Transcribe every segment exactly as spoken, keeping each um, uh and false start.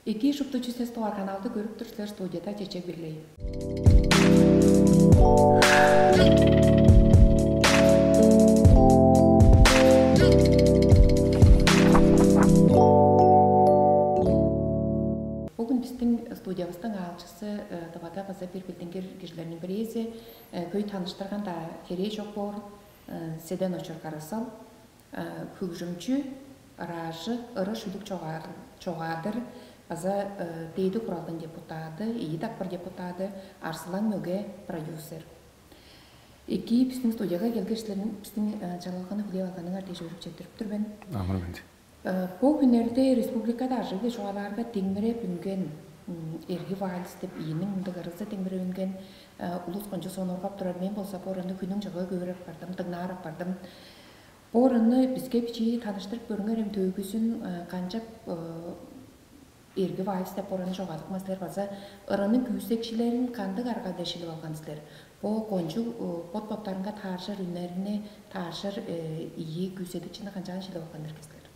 Эки шуптучу сес дугаар каналды көрүп тур силер, студияда Чечек Бирлей. Бүгүн биздин студиябыздын аалчысы Тывада база бир билдингир кижилерниң бирээзи, көй таныштырган-даа херээ чок боор, Седен Очур Карасал, хөгжүмчү, ыраажы, ыры шүлүк чогаадыр, база Дээди Хуралдың депутаты, ийи дакпыр депутаты, Арзылаң Мөге продюсер. Эки биздин студияга келгешлерин, биздин чалалганы хүлээп алганыңар дээш өөрүп четтирип тур мен. Амыр менди. Бу хүннерде республикада ажыг-биле чугаалаарга деңмиреп үнген, эрги вальс деп ийиниң мындыг ырызы деңмиреп үнген, улус кончуг сонуургап турар. Мен болза бо ырыны хүннүң чыгыы көөр апардым, дыңнаар апардым. Бо ырыны биске бичии таныштырып көрүңер эм, төөгүзүн, канчап эрги вальс деп бо ырыны чогаадыпкан силер, база ырының күүсекчилерин кандыг арга-биле шилип алган силер? Бо кончуг бот-боттарынга тааржыр үннерни, тааржыр ийи күүседикчини канчаан шилип алган силер?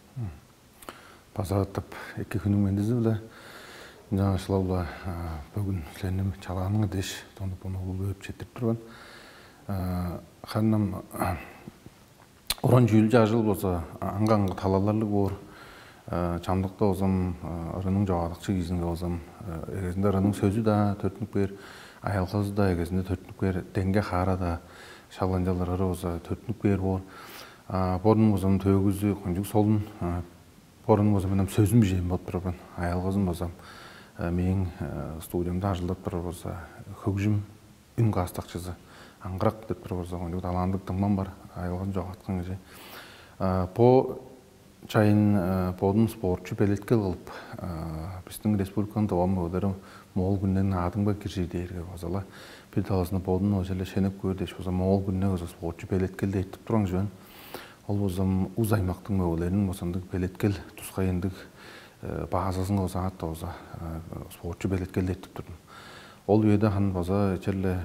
База катап эки хүннүң мендизи-биле, ынчангаш-ла бөгүн силерниң чалааныңар дээш, дону буну улуу өөрүп четтирип тур мен. Ханнам уран чүүлчү ажыл болза аңгы-аңгы талаларлыг боор. Чамдыкта болзам ырының чогаадыкчы кижизинге болзам эгезинде ырының сөзү-даа төрүттүнүп кээр, аялгазы-даа эгезинде төрүттүнүп кээр, деңге хаара-даа шак ынчалдыр ыры болза төрүттүнүп кээр боор. Борунуң болзам төөгүзү кончуг солун. Борунуң болзам мен сөзүн бижээн болуп турар мен. Аялгазын болзам мээң студиямда ажылдап турар болза хөгжүм үн каастакчызы, аңгырак деп турар болза кончуг талантылыг дуңмам бар, аялгазын чогааткан кижи. Бо чайын бодун спортчу белеткел кылып, биздин республиканың Тыва мөгелери Моол күннерниң наадымга киржир дээрге база-ла бир талазында бодун ошол эле шенеп көөр дээш болза Моол күнүнге болза спортчу белеткел эртип турган чүве. Ол болза уз аймактың мөгелериниң болза ындыг белеткел тускай ындыг баазазынга болза ат болза спортчу белеткел эртип турдум. Ол үеде хан база черле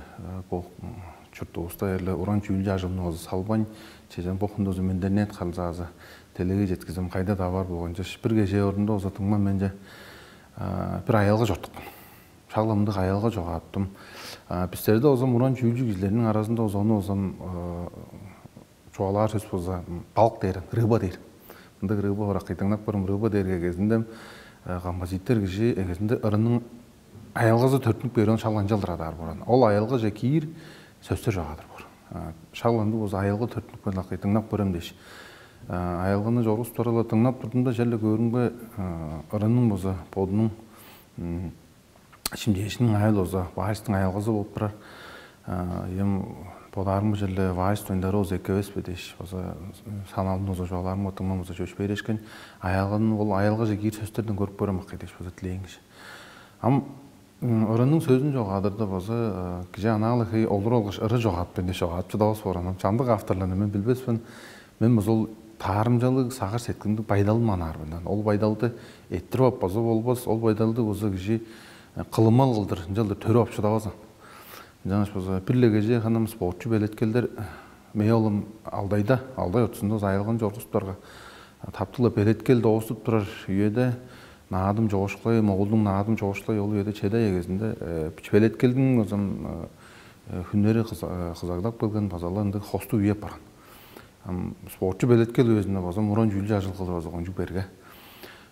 бу чуртувуста эрле уран чүүлчү ажылын болза салбайн, чежен бо хундузу интернет халзаазы делеге жеткизим кайда-даа бар болган чыш. Бир кежээ орунда болза дуңмам менче бир аялга чортупкан. Шагламдык аялга чогааптым. Бистерде болза уран чүүлчү кижилерниң аразында болза ону болза чугаалаар сөс болза балык дээр, рыба дээр. Мындыг рыба бар акый, дыңнап көрүм, рыба дээрге эгезинде композитор кижи эгезинде ырының аялгазы төрүттүнүп берген шал ынчалдыр адаар буран. Ол аялгаже киир сөстер чогаадыр бур. Шал ындыг болза аялга төрүттүнүп берген акый, дыңнап көрөм дээш. Аялганы чоргуступ турарла дыңнап турдум да черле көөрүмге ырының болза бодунуң шимчээшиниң аайы болза вальстың аялгазы болуп турар. Эм бодаарым бу черле вальс ойнары болза эки эвес бе дээш, база саналдын болза чугаалаарым оттуңман болза чөпшүп берешкен. Аялганы ол аялгаже киир сөстерден көрүп көрөм акый дээш база тилээн кижи. Ам ырының сөзүн чогаадырда база кижи анаалы хей олур алгаш ыры чогаатпайн дээш чогаатчы давас боор. Анан чамдык авторларны мен билбеспен. Мен база ол таарымчалыг сагыш сеткимдик байдалым анаар мен. Ол байдалды эттирип ап база болбас, ол байдалды база кижи кылымал кылдыр ынчалдыр төрүп ап чыдавазан. Ынчангаш база бир-ле кежээ ханам спортчу белеткелдер мээ олум Алдайда, Алдай отузунда зайылган чоргустарга таптыла белеткел дооступ турар үеде наадым чогушкулай, Моголдуң наадым чогушкулай ол үеде чедай эгезинде белеткелдиң озам хүннери кызагдап келген база ындыг хостуг үе апарган. Ам спортчу белеткел үезинде база уран чүүлчү ажыл кылыр база кончуг берге.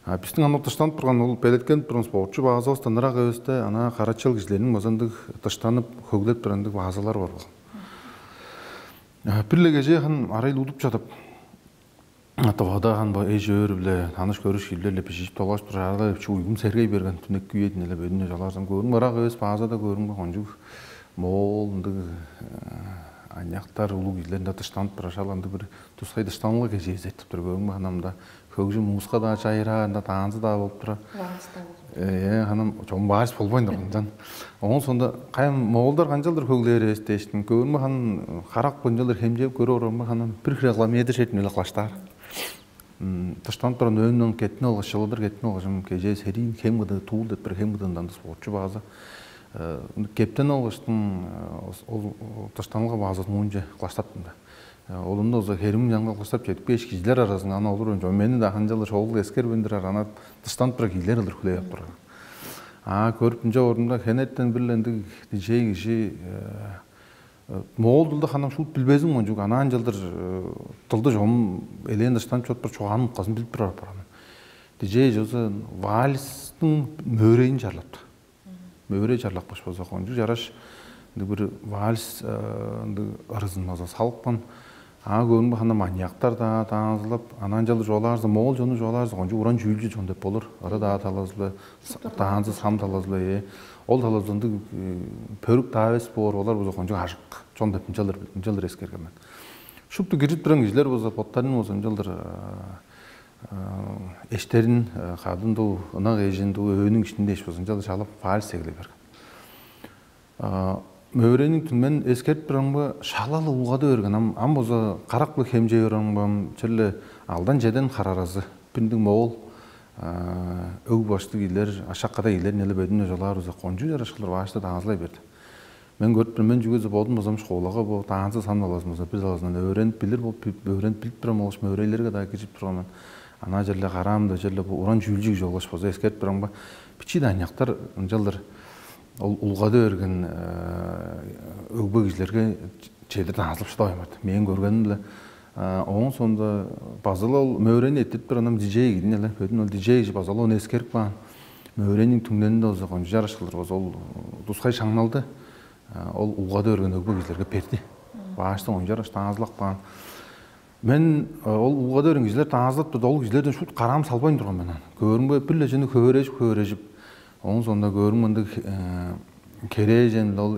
А биздин аны тыштанып турган, ол белеткенип турган спортчу баазавыстан ырак эвесте ана карачал кижилерниң база ындыг тыштанып хөглеп турган ындыг баазалар бар болган. Бир-ле кежээ хан арай удуп чадып, Тывада хан бо эш өөр-биле таныш көрүш кижилер-ле бижип долгаш турарга, чү уйгум сергей берген түнекки үедин эле бөдүн чалаарсан көрүм ырак эвес баазада көрүмге кончуг моол ындыг аныяктар улуг кижилеринде тыштанып турар шал андыг бир тускай дыштанылга кежээзи этип тур. Көрүңме, анамда хөгжүм музыка-даа чайыраар, ында таанзы-даа болуп турар. Вальс-даа болуп. Э, анам чогум вальс болбайн турган ынчан. Оон сонда кайым моголдар канчалдыр хөглээр эвес дээштин. Көрүңме, ханам карак бынчалдыр хемчээп көрүп орарымга, ханам бир километр шетин эле кылаштаар. Тыштанып турган өөнүн кеттинип алгаш, чылыдыр кеттинип алгаш, кежээ сериин хем кыдыы туул деп бир хем кыдыындан спортчу бааза кептенип алгаштың ол тыштанылга баазазын муунче кылаштаптым да. Олунда болза херимиң чаңгал кылаштап четип кээш кижилер аразынга аны олур ончо мени да ханчалыр шоолуг эскербиндирер ана тыштанып турар кижилер ылдыр хүлээп ап турар. А көрүп ынча орунда хенеттен бир ындыг диджей кижи моол дылды ханам шуут билбезин кончуг, анаан чылдыр дылды чом элээн дыштанып чоруп, бир чугаанын утказын билип турар апарган. Диджей чозу вальстың мөөрейин чарлапты. Мөөрей чарлапкаш болза, кончуг чараш ындыг бир вальс ындыг ырызын база салыпкан. А көрүңбе, хана маньяктар-даа даанзылап, анан чалдыр чугаалаарза, моол чонну чугаалаарза, кончуг уран чүүлчү чон деп болур. Ыры-даа талазы-биле, даанзы, сам талазы-биле, ээ. Ол талазы ындыг пөрүк-даа эвес боор, олар болза кончуг ажык чон деп ынчалдыр ынчалдыр эскерген мен. Шупту киржип турган кижилер болза боттарын болза ынчалдыр эштерин, кадын дуу, ынак эжин дуу, өөнүң иштинде эш болза ынчалдыр чалап, вальс эгелей берген. Мөөрейниң түңмен эскерип турарымга, шала-ла улгады берген. Ам ам болза карак-биле хемчей орарымга, ам черле алдан чеден хар аразы, биндиг моол өг баштыг ийлер, ашак-када ийлер неле бөдүн чолаар болза, кончуг чараш кылдыр башты даазылай берди. Мен көрүп тур мен, чүгезе бодум базам школага бо даанзы сан талазын база бир талазынан өөренип билир болуп, өөренип билип турам, болгаш мөөрөйлерге даа киржип турган мен. Ана черле караамда черле бу уран чүүлчү кижи болгаш база эскерип турамга, бичии даанчактар ынчалдыр ол улгады берген өгбе кижилерге чедир даазылып шыдавайн барт. Мээң көргеним-биле. Ооң соонда база-ла ол мөөрени эттип турганам диджей кидин эле. Бөдүн ол диджей кижи база-ла ону эскерип каан. Мөөрениң түңненинде болза кончу чараш кылдыр болза ол тускай шаңналды ол улгады берген өгбе кижилерге берди. Баашта ончу чараш даазылап каан. Мен ол улгады берген кижилер даазылап турду, ол кижилерден шут караам салбайн турган мен аны. Көөрүмге бир-ле чүнү хөөрежип хөөрежип, оон соонда көөрүм мындыг херээжен ол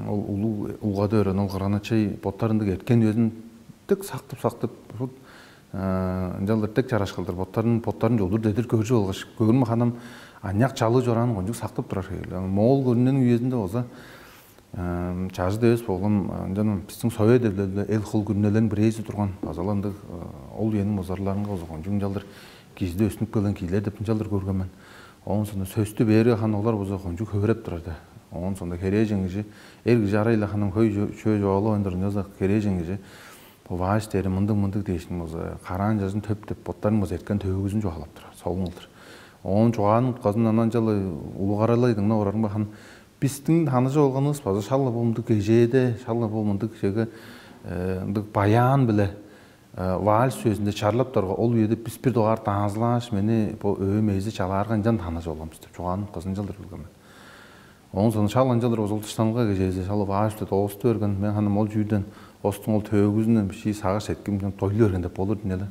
ол улуг улгады берген ол кырган ачай боттарындыг эрткен үезин дег сактып сактып, шут ынчалдыр дег чараш кылдыр боттарын боттарын чолдур дедир көржүп алгаш, көөрүм ханам аныяк чалыы чораан кончуг сактып турар хевел. Моол көрүнениң үезинде болза чажыт эвес болган ынчан бистиң совет эвлелде эл хол күрүнелерин бирээзи турган базаландыг ол үениң базарларынга болза кончуг ынчалдыр кижиде өстүнүп келген киилер деп ынчалдыр көрген мен. Оон соонда сөстү бээрге хана олар болза кончуг хөөреп турар да. Оон соонда херээжен кижи, эр кижи арай-ла ханам хөй чөө чугаалавайн турар ынчалза херээжен кижи бо ваш дээри мындыг-мындыг дээшиң болза, караан чажын төп деп боттарын болза эрткен төөгүзүн чугаалап турар, солун кылдыр. Оон чугаанын утказын анан чалы улуг аралай дыңнап орарымга ханам бистиң таныжып алганывыс база шал-ла бо мындыг кежээде, шал-ла бо мындыг чеге ындыг баян-биле вальс чүвезинде чарлап турарга, ол үеде бис бир дугаар даазылааш, мени бо өөм эзи чалаарга ынчан таныжып алган бис деп чугаанын утказын ынчалдыр билген мен. Оон соонда шал ынчалдыр озул дыштанылга кежээзи шал вальс-биле доосту берген. Мен ханам ол чүүрден остуң ол төөгүзүнден бишии сагыш эткимден дойлу берген деп болур дийин эле.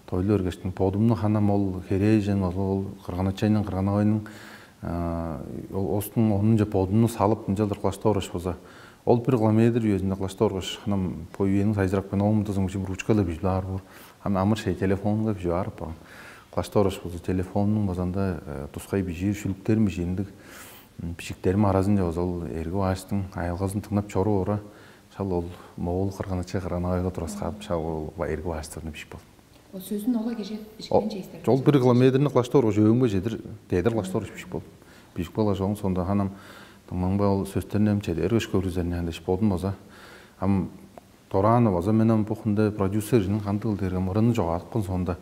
Тойлу бергештиң бодумну ханам ол херээжен ол кырган ачайның кырган агайның ол остуң онунче бодумну салып ынчалдыр кылаштап оргаш болза, ол бир километр үезинде кылаштап оргаш ханам бо үениң сайжырак мен оомдузуң бижим ручкалар бижип аар боор. Ам амыр шей телефонга бижип аарып барган. Кылаштап оргаш болза телефоннуң базанда тускай бижиир шүлүктерим бижииндиг бижиктерим аразынча болза ол эрги баачтың аялгазын тыңнап чоруп ора. Шал ол моол кырган ачай кырган агайга тураскаадып шал ол эрги баачтарны бижип болду. Ол сөзүн ола кежеп О, ишкен чейстер. Ол бир километрни кылаштап оргаш өөңбе чедир дедир кылаштап оргаш бижип болду. Бижип калгаш оң соонда ханам дыңмаңба ол сөстерни эм чеде эргеш көргүзерни андеш бодум база ам дорааны база мен ам бу хүнде продюсерниң кандыгыл дээрге мырыны чогааткан соонда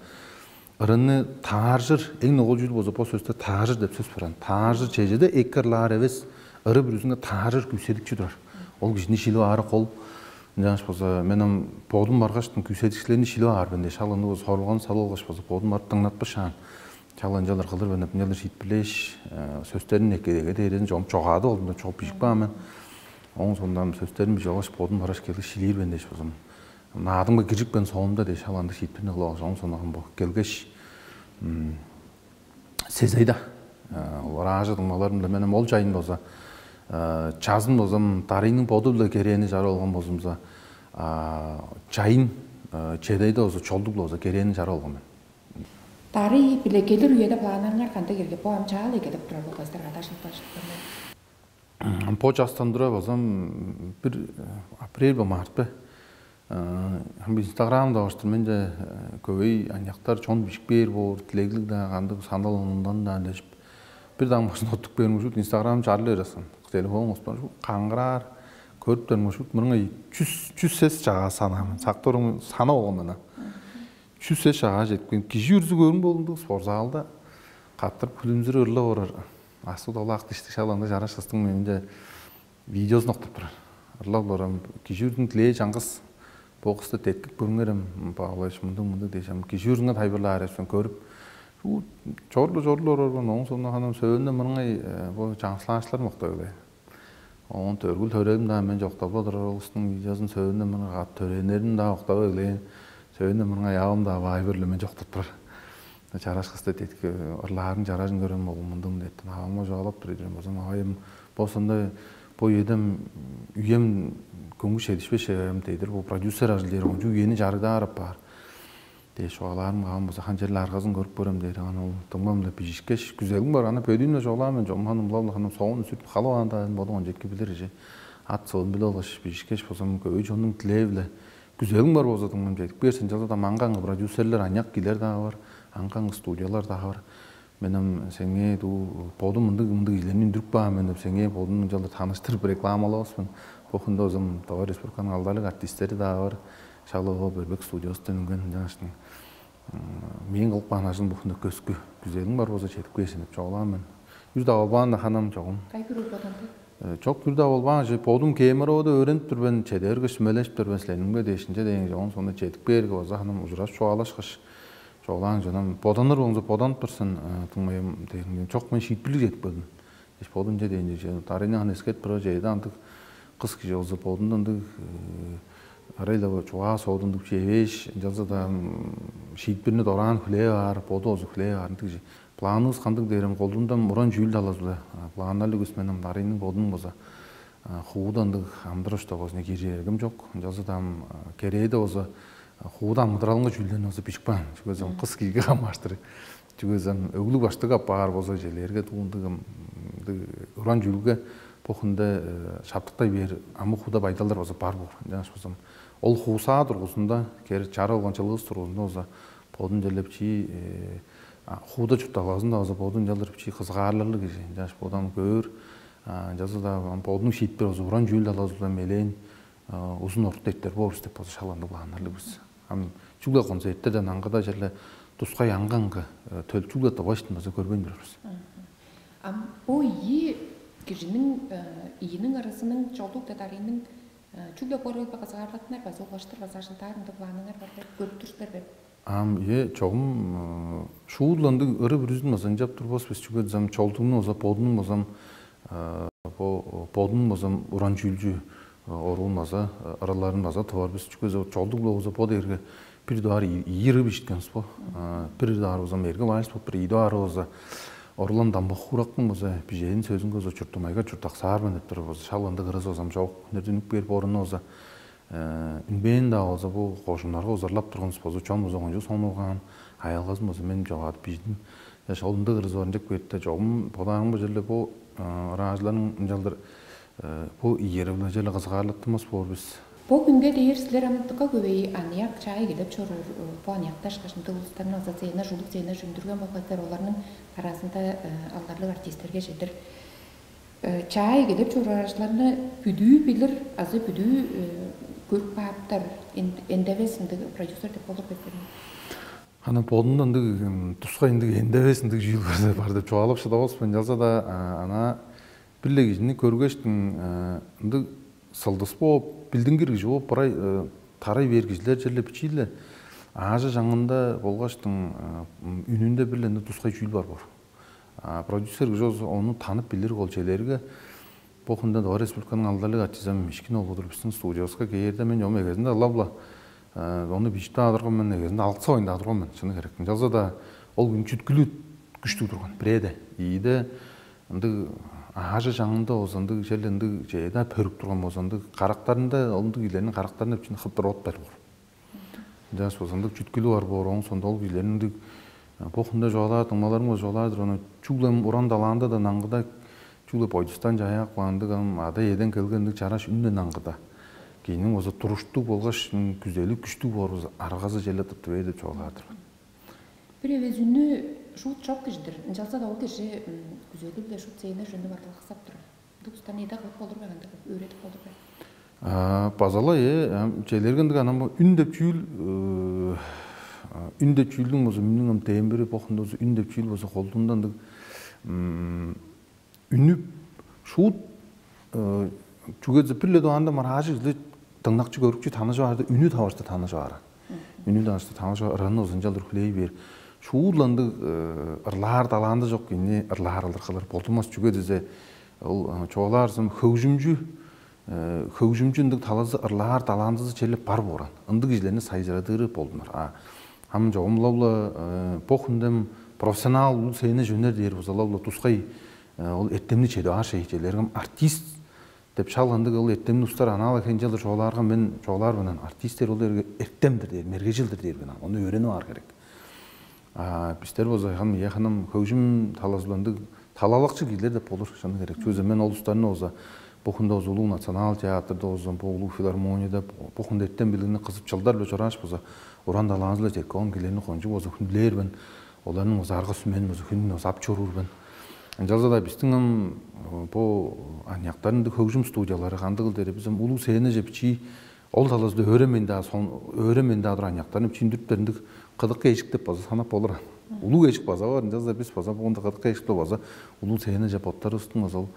ырыны тааржыр эң ногул чүүл болза бо сөстер тааржыр деп сөс баран. Тааржыр чежеде эки ырлаар эвес ыры бүрүзүнге тааржыр күүседикчи турар. Ол кижини шилип аары кол. Ынчангаш болза мен ам бодум баргаштың күүседикчилерни шилип аар мен дээш ал ындыг сорулганы салып алгаш болза бодум барып дыңнатпышаан. Чал ынчалар кылыр бен деп ынчалар шиитпирлээш сөстерин эккедеге дээрезин чогум чогаадып алдым чогуп бижип каан мен. Оон соонда сөстерин бижип алгаш бодум бараш келгеш шилиир бен дээш болза. Наадымга киржип каан соомда дээш ал андыг шиитпирни кылып алгаш оон соонда бо келгеш сезейда олар аажы дыңмаларымда мен ол жайын болза чазын болзам дарыйның боду биле керээни чарып алган болзумза чайын чедейде болза чолдуг болза керээни чарып алган мен. Дарый биле келир үеде планыңар кандай келге бу ам чаалай келип турар болгастар кадашылып баштыктар. Бо частан тура базам бир апрель бо март бе. Инстаграмда баштыр менде көбей аняктар чон бишик бээр боор тилеглиг да кандыг сандал онундан да дешип бир дам башын оттук берип ушут инстаграм чарлы бересен телефон оспан каңгыраар көрүп берип ушут мурунга чүс чүс сес чагаа санаамын сактырың сана болгон мына чүс сес чагаа жеткен кижи үрзү көрүн болундуг спортзалда каттырып күлүмзүрүп ырлап орар. Астуу-даа ак диштиг шала ында чараш кыстың мынча видеозун октап турар. Ырлап олорам, кижи үрдүн тилээ чаңгыс бокста деткип көрүңерем, Павлович, мындыг мындыг дээш, ам кижи үрдүнге тайылбырлаар эвес мен, көрүп, чорлу чорлу ороргон, ооң соонда ханам сөөнүнде мырыңай бо чаңгыс-ла аштылар мокта беле. Оон төргүл төрелим-даа мен чоктап-ла турар, ол устуң видеозун сөөнүнде мырыңай каап төрээниерин-даа октап эгелээн, сөөнүнде мырыңай авам-даа вайберле мен чоктап турар. Чараш кысты деткип, ырлаарың чаражын көрем, ол мындыг дептин авамга чугаалап тур ийдирем, базам авайым бо сонда бо үедем үем көңгү шедишпешем дей-дир, бо продюсер ажыл дээр ончу үени чарыгдаар апаар дээш чугаалаарым каан болза, хан черле аргазын көрүп көрем дээр. Аны ол дыңмам-ла бижишкеш, күзелиң бар, аны бөдүүн-не чугаалаан мен чогум, ханам улап-ла ханам соон сүрт халып аан-даа, бодуң ончетки билир ижи. Ат соон билип алгаш бижишкеш болзам, көй чоннуң тилээ-биле күзелиң бар болза, дыңмам чедип кээр сен. Чалза-даа маңгаңы продюсерлер аныяк киилер-даа бар, аңгаңы студиялар-даа бар. Мен ам сеңээ дуу бодум мындыг мындыг кижилерни үндүрүп каан мен деп сеңээ бодумну ынчалдыр таныштырып рекламалавас мен. Бо хүнде озум Тыва Республиканың алдарлыг артисттери-даа бар. Шак-ла Бербек студиозундан үнген ынчангаштың мээң кылып каан ажылым бо хүнде көскү күзелиң бар болза, чедип кээр сен деп чугаалаан мен. Үр-даа болбаан-на ханам чогум. Кайгыруу бодунду. Чок, үр-даа болбаан же бодум КМРО-да өөренип тур мен, чеде бергеш сүмелешип тур мен силерниңбе дээшинче дээн же оон соонда чедип кээрге база ханам ужураш чугаалашкаш чугаалаан чонам боданыр болза боданып турсун, тыңмайым дээрин чок, мен шиитпирлиг чедип келдим. Дээш бодунче дээн же дарыйны аны эскертип турар чеде андыг кыс кижи болза бодунда ындыг арай-ла чугаа соодундуг чевээш, ынчалза-даа шиитпирни дораан хүлээп аар, боду болза хүлээп аар ындыг кижи. Планывыс кандыг дээрим, колдуундан уран чүүл талазы-биле планнарлыг үс мен ам дарыйның бодунуң база хууда ындыг амдыр оштогозуна киржир эргим чок. Ынчалза-даа ам керээде база хууда амыдыралынга чүүлдерни база бижип каан. Чүге дезем кыс кииге хамааштыр. Чүге дезем өглүг баштыг апаар болза желээрге дуундуг ындыг уран чүүлге бо хүнде шаптыктай бээр амы хууда байдалдар база бар боор. Ынчангаш болзам ол хуусаа тургузунда кер чара болган чылыыс тургузунда база бодун делеп чии хууда чуртталгазында база бодун чалдырып чии кызыгаарларлыг кижи. Ынчангаш бодам көөр ынчалза-даа бодунуң шиитпир база уран чүүл талазы-биле мелээн узун орук дептер боор бис деп база шаландыг планнарлыг бис. Ам чүгле концерттерден аңгыда черле тускай аңгы-аңгы төл чүгле дываштын база көрбейн турар бис. Ам бо ийи кижиниң ийиниң арызының чолдуг дедарыйның чүгле бо роль база кызыгаарлаттынар база улаштыр база ажылдаар ындыг планыңар бар бе, көрүп тур силер бе? Ам ийе чогум шууландыг ыры бүрүзүн база ынчап турбас бис, чүге дезем чолдугну база бодунуң базам бо бодунуң базам уран чүүлчү оруун база ырыларын база тывар бис. Чүге дезем чолдуг-ла болза бо дээрге бир дугаар ийи ыры бижиткенбис бо. Бир дугаар базам эрге вальс болуп бир ийи дугаар база орлан дамбык хуурактың база бижээн сөзүнге база чурттумайга чурттаксаар мен деп тур база шал ындыг ырызы базам чок. Хүннерден үнүп кээрип орунну база үнмээн-даа болза бу кожуннарга узарлап турганывыс болза чон база кончуг сонуургаан, аялгазын база мен чогаадып бижидим. Ынчаш ол ындыг ырызы бар ынчап кээрте чогум бодаарымга черле бу ыраажыларның ынчалдыр бу иеривилежели кызыгаарлаттынмас боор бис. Бо күнге дээр силер амытыкка көбей аныяк чаай келип чоруур. Бо аныякта ышкаш ындыг улустарны база цена жулук цена жүндүрген болгай силер оларның аразында алдарлыг артисттерге чедир чаай келип чоруур ажыларны бүдүү билир азы бүдүү көрүп кааптар эндевес ындыг продюсер деп болур бе силерни? Ана бодунда ындыг тускай ындыг эндевес ындыг чүүл бар деп чугаалап шыдавас мен. Ынчалза-даа ана бир-ле кижини көргештиң ындыг сылдыс бооп билдингир кижи бооп бырай тарай бээр кижилер черле бичии-ле аажы чаңында болгаштың үнүнде бир-ле ындыг тускай чүүл бар боор. Продюсер кижи болза ону танып билир ол челерге бо хүнде Тыва Республиканың алдарлыг артизам Мишкин ол удур биздин студиябызга кээрде мен чогум эгезинде ылап-ла ону бижип-даа турган мен, эгезинде алгыс оюн-даа турган мен, чыны керек. Ынчалза-даа ол хүн чүткүлү күштүг турган. Бирээде, ийиде ындыг аажы чаңында болза ындыг чел ындыг чеда пөрүк турган болза ындыг карактарында ол ындыг кижилерниң карактарында бичини хыптыр от бер боор. Ынчангаш болза ындыг чүткүлү бар боор, оон сондо ол кижилерниң ындыг бо хүнде чугаалаар дыңмаларым болза чугаалаар-дыр, ону чүглем уран далаандадан аңгыда чүгле бойдустан чаяак баандыг ам ада-иеден келген ындыг чараш үнден аңгыда кижиниң болза туруштуг болгаш күзели күштүг боор болза аргазы черле тыптып ээ деп чугаалаар-дыр мен. Бир эвес үнү шуут чок кижидир. Ынчалза-даа ол кижи күзелиг-биле шуут цене жөнүп артылгаксап турар. Ындыг устан эде кылып болур бе, ындыг өөредип болур бе? Базала э челерге ындыг анан бо үн деп чүүл үн деп чүүлдүң болза мүнүң ам тембири бохунда болза үн деп чүүл болза колдуунда ындыг үнүп, шуут чүгезе бир-ле дугаарында мараажы кижи, дыңнакчы, көрүкчү таныжып аарда, үнү таварышты таныжып ааран. Үнү таварышты таныжып ааран, узунчал үргүлей бээр. Шуудландыг ырлаар далаанда чок кини ырлаар ылдыр кылыр болдумас. Чүге дизе ол чугаалаарзым хөгжүмчү хөгжүмчү ындыг талазы ырлаар далаандызы черле бар бооран. Ындыг кижилерни сайжырадыры болдунар. А ам чогумлап-ла бо хүндем профессионал улуг сцена жөнер дээр бузалап-ла тускай ол эртемни чедип аар шейчелерим артист деп шал ындыг ол эртемни устар анаала хенчелдер чугаалаарга мен чугаалаар менен артисттер ол эрге эртемдир дээр, мергежилдир дээр мен. Ону өөренип аар керек. А бистер болза хам я ханам хөгжүм талазыландыг талалакчы кижилер деп болур шаны керек. Чүзү мен ол устарны болза бу хүндө болза улуг национал театрда болза бу улуг филармонияда бу хүндө эртем билигини кызып чылдар биле чорааш болза уран талаанызы-ла чеккон килерни кончуг болза хүндүлээр мен. Оларның болза арга сүмени болза хүнүн болза ап чоруур мен. Ынчалза-даа бистиң ам бу аныяктарның хөгжүм студиялары кандыгыл дээри бизим улуг сценаже бичии ол талазында өөремен-даа өөремен-даа турган аныяктарны бичии үндүрүптериндиг кыдыкка эжик деп база санап болур. Улуг эжик база бар. Ынчалза бис база бугунда кыдыкка эжикте база улуг сценаже боттарывыстың база ол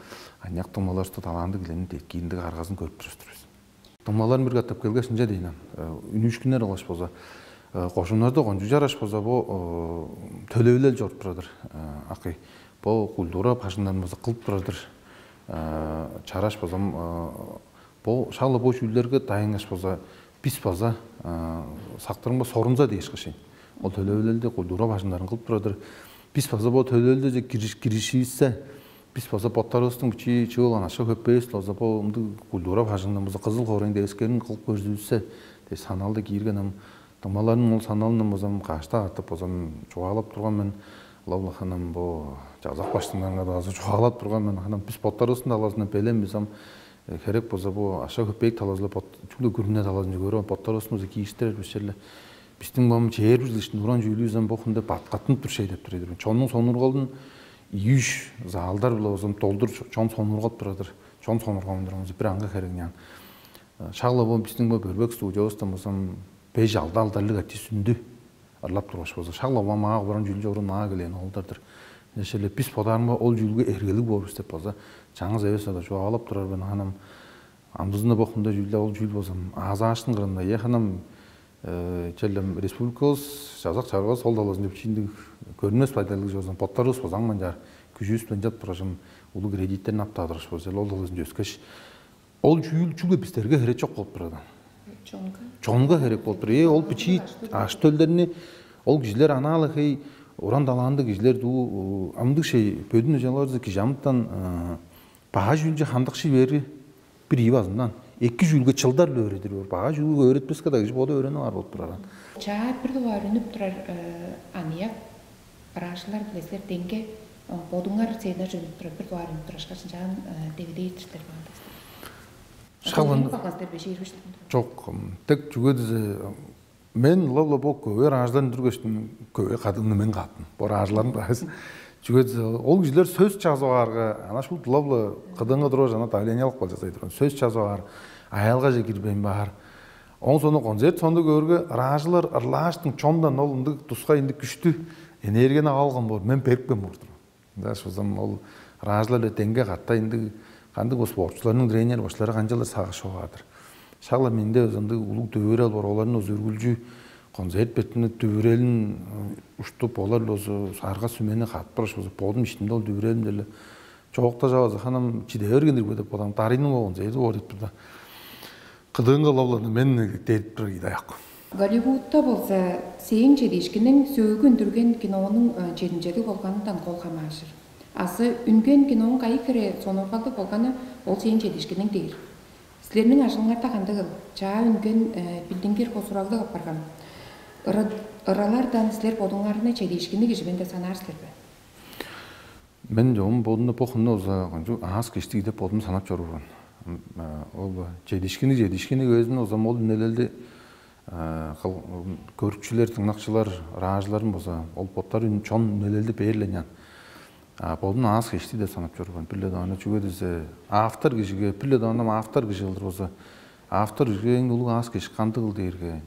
аныяк дуңмаларывысты талаандыг килерни деткииндиг аргазын көрүп турар бис. Дуңмаларын бир катап келгеш ынча дейн. Үнүүшкүннер алгаш болза кошуннарда кончуг чараш болза бу төлевилел чоруп турадыр. Акый бу культура бажыңнарын болза кылып турадыр. Чараш болзам бу шалы бу чүүлдерге дайынгаш болза бис база сактырыңба сорунза дээш кышыйн. Ол төлевилелди культура бажыңнарын кылып турадыр. Бис база бу төлевилелдеже киришивиссе бис база боттарывыстың бичии чыылган ашка хөппээвис база бу ындыг культура бажыңдан база кызыл хоорайын девискерин кылып көрзүвүссе дээш саналды киирген ам дуңмаларның ол саналындан базам каашта артып базам чугаалап турган мен. Лавлаханам бу жазак баштыңнарга база чугаалап турган мен. Ханам бис боттарывыстың талазындан белем бис ам херек болза бу ашка хөппээк талазылап чүгле күрүне талазынче көрүп боттарывыстың база кииштирер бис черле. Бистиң бам чээр бир лишний уран чүүлүбүз ам бохунда баткаттынып тур шей деп тур эдир. Чоннуң сонургалын ийүш заалдар биле болзам долдур чон сонургап турадыр. Чон сонургап турганыбыз бир аңгы херегнян. Шагла бом бистиң бо бөрбек студиябыздан болсам беш алды алдарлыг ачы сүндү ырлап тургаш болза шагла бом маа кубаран чүүл чорун маа келээн оолдардыр. Нешеле бис бодаарымга ол чүүлге эргелиг боорбуз деп болза чаңгыс эвес ада чугаалап турар мен. Анам амдызында бохунда чүүлде ол чүүл болсам аазааштын кырында е ханам челем республикабыз жазак чаргывыс ол талазын чөпчииндиг көрүнмес байдалыг чорзун боттарыбыз базаң манчаар күжүбүс билен чап тургашым улуг кредиттерин аптаадыргаш болза ол талазын өскеш ол чүүл чүгле бистерге херечок болуп турады. Чонга херек болуп тур. Э ол бичии аш төлдерни ол кижилер анаала хей уран талаандыг кижилер дуу амдыг шей бөдүн ыжаларзы кижи амыттан баа чүүлче хандыкшый бери бир ийи базындан эки чүүлге чылдар-ла өөредир боор. Баа чүүлге өөретпеске дагы боду өөренип аар болуп турар. Чаа бир дугаар үнүп турар аныяк ыраажылар биле силер деңге бодуңар сээдер үнүп турар бир дугаар үнүп турар шкашынчаан дегидей тур силер баан. Шалган Багастар беш ийрбиштин. Жок, тек чүге дизе мен лавла бо көбө ыраажыларын дүргештим көбө кадымны мен кааттым. Бо ыраажыларын баайсын. Чүге ол кижилер сөс жазып аарга ана шул дылап-ла кыдыынга туруп ана давлениялык бол жазай турган сөс жазып аар аялгаже кирбейн баар. Оон сону концерт сонду көөрге ыраажылар ырлааштың чондан ол ындыг тускай ындыг күштү энергияны алган боор мен берипкен болур турган. Ынчаш базам ол ыраажылар деңге каттай ындыг кандыг бо спортчуларның тренер башлары канчалдыр сагыш чогааdır. Шагла менде ындыг улуг дүвүрел бар оларны өзүргүлчү концерт бетинде дүвүрелин уштуп олар озу сарга сүмени катпырыш озу бодум иштимде ол дүвүрелим деле чоокта жавазы ханам чиде бергенирге деп бодам дарыйның ол концерти боор деп турда. Кыдыынга ловланы мен дээрип турар ийди аяк. Голливудта болза сээң чедиишкиниң сөөгү үндүрген кинонуң чединчелиг болганындан кол хамааржыр. Азы үнген кинооң кайы хире сонургалдыг болганы ол сээң чедиишкиниң дээр. Силерниң ажылыңарда кандыгыл? Чаа үнген билдингир косуралдыг апарган. Ыралардан силер бодуңарны чедиишкинниг кижи мен деп санаар силер бе? Мен жогум бодумда бо хынны болза кончуг аас киштиг деп бодум санап чоруур мен. Ол чедишкини чедишкини өзүн болза ол үнелелди көрүкчүлер, тыңнакчылар, ыраажыларын болза ол боттары чон үнелелди бээрлениан. Бодун аас киштиг деп санап чоруур мен. Бир-ле дааны чүге десе автор кижиге бир-ле даанам автор кижи кылдыр болза автор кижиге эң улуг аас киш кандыгыл дээрге